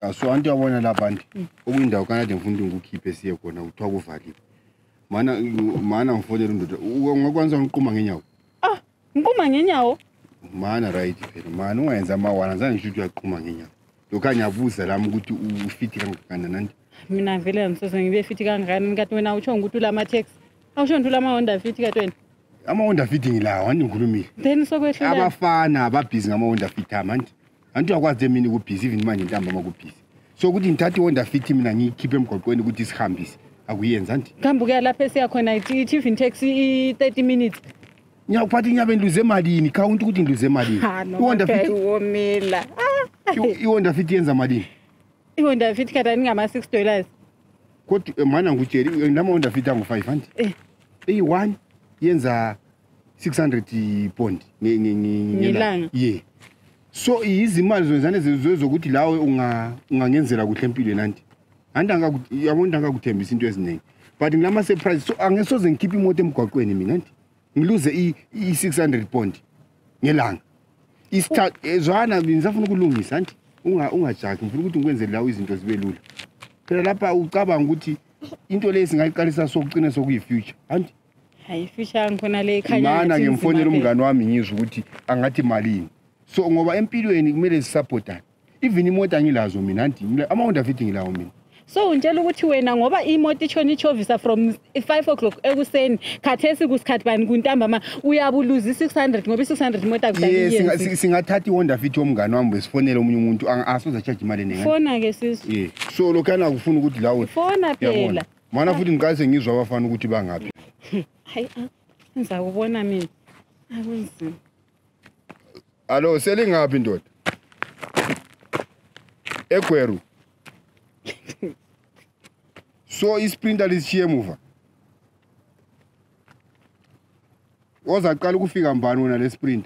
So anti uyabona lapha anti okuyindawo kanade ngifuna ukuthi ngikukhiphe siye khona kuthiwa kuvaliwe. Mana mana ngifonela indoda ungakwanisa ngiquma ngenyawo. Ah, ngiquma ngenyawo? Mana right phela mana ungayenza amawala zange ngisho ukuthi uyaquma ngenyawo. Lokho ngiyabuza lami ukuthi ufithi kangakanani anti. Mina vele ngisoze ngibe fithi kangakanani kanti wena utsho ukuthi ulama taxi. Awusho ukuthi ulama Honda Fit kanti wena. Ama Honda Fit ngilawo anti ngikhulumile. Then sokwehlula. Abafana ababhizi ngama Honda Fit ami anti. Anti uyakwazi emini kubhizi even manje ntambama kubhizi. So ukuthi ngithathe i-Honda Fit mina ngiyikhiphe emgwaqweni ukuthi sihambise akuyenza anti. Kambe ukuya lapha esiya khona i-even taxi i-30 minutes. Ngiyakuphatha inyabe ngiluze emalini count ukuthi ngiluze emalini. I-Honda Fit womela. I-Honda Fit yenza malini? I-Honda Fit kanti ngama $6. Kodwa mana ngikutshela nama Honda Fit angu 5 anti. Eyi-1 yenza 600 pound ngelanga. Yeah. So izimali zenzane zokuthi lawe ungangenzela kuhle empilweni anti. Anti yabona angakuthembisa into eziningi. But ngilama surprise so angisoze ngikhiphe imoto emgwaqweni mina anti. Ngiluze i-600 pound ngelanga. Zwana ngisafuna ukulungisa anti. Ungajaki ngifuna ukuthi ngikwenzele lawo izinto zibe lula. Phela lapha ucabanga ukuthi into le singayiqalisa sokucina sokuyi future anti. Hayi future ngikhona le ekhanya. Mana ngimfonela umngani wami ngizwe ukuthi angathi malini. So ngoba empilweni kumele sisupportane. Even imoto angilazo mina anti ama Honda Fit ngilawo mina. So untshela ukuthi wena ngoba imoto itshona ichovisa from 5 o'clock ekuseni khathesi kusikhathi bani kuntambama uyabuluza i-600 ngoba i-600 imoto akudayiyenzi. Yes, singathatha i-Honda Fit yomngani wami besifonele omunye umuntu asoza charge imali eningi. Fona ke sisi. Yeah. So lokhana akufuna ukuthi lawo. Fona phela. Mana futhi ngiqalise ngizwa abafana ukuthi bangaphi. Hayi ngizakubona mina. Akunzima. Alo selingaphi ndoda? Egweru. So isprinter lishiye emuva. Ozaqala ukufika mbani wona le sprint?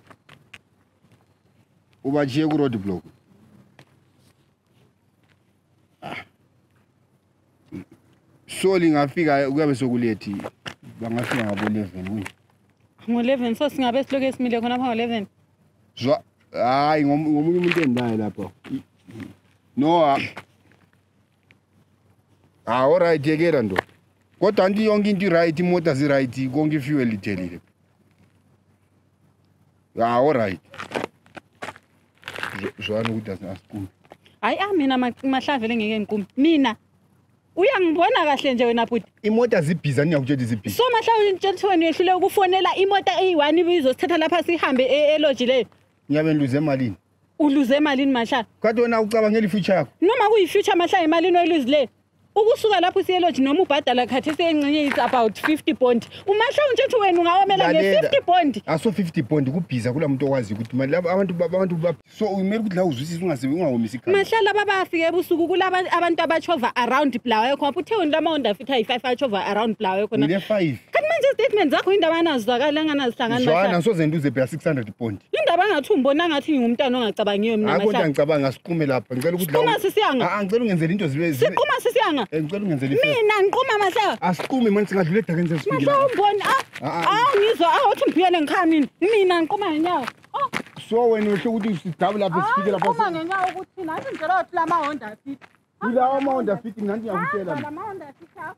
Ubajiye ku road block. So lingafika kuyabe sokulethi bangafika ngabo 11 kuyi. Ngo 11 so singabe siloke esimile khona pha ngo 11. Zwa hayi ngomunye umuntu endaye lapha. No. Ah, all right yekela ndo. Kodwa anti yonke into right, imota zi right, konke fuel ithelile. Ah, all right. Zwana ukuthi asiqumi. Hayi mina mahlavele ngeke ngiqumi. Mina uyangibona kahle nje wena bhuti. Imota zibhiza ngiyakutshela izibhiza. So mahlavele ngitshela wena uyehlule ukufonela imota eyi1 ibizosithatha lapha sihambe eloji leyo. Ngiyabe ngiluze emalini. Uluze emalini mahla? Kodwa wena ucabangela ifuture yakho. Noma kuyi future mahla emalini oyiluzileyo. Ukusuka lapho usiye eloji noma ubhadala khathesi engcinye is about 50 pound. Umahla untshela wena ungawamela nge 50 pound. Aso 50 pound kubhiza kula muntu okwazi ukuthi mali abantu so umele ukuthi la uzwisise ungasebi ungawomisi ikhanda. Mahla laba bafike ebusuku kulaba abantu abachova around Bulawayo khona uthe wena lama Honda Fit ayi 5 achova around Bulawayo khona. Ngile 5. Kanti manje statement zakho indaba anazizwakala nganazihlanganisa. Zwana soze nduze phela 600 pound. Indaba ngathi umbona ngathi ngingumntana ongacabangiyo mina mahla. Akho ngicabanga siqume lapha ngicela ukuthi la. Ah ngicela ungenzele into zibe. Siquma sisiyanga. Ngicela ungenzele mina ngiquma mahla. Asiqume manje singadlula edakeni sesifike. Mahla umbona ngizwa uthi ngibuyele ngikhaya mina. Mina ngiquma ngenyawo. So wena uhle ukuthi sidabule lapha sifike lapha. Ngiquma ngenyawo ukuthi nathi ngicela ukuthi lama Honda Fit. Ilawa ama Honda Fit ngithi ngiyakutshela. Lama Honda Fit akho.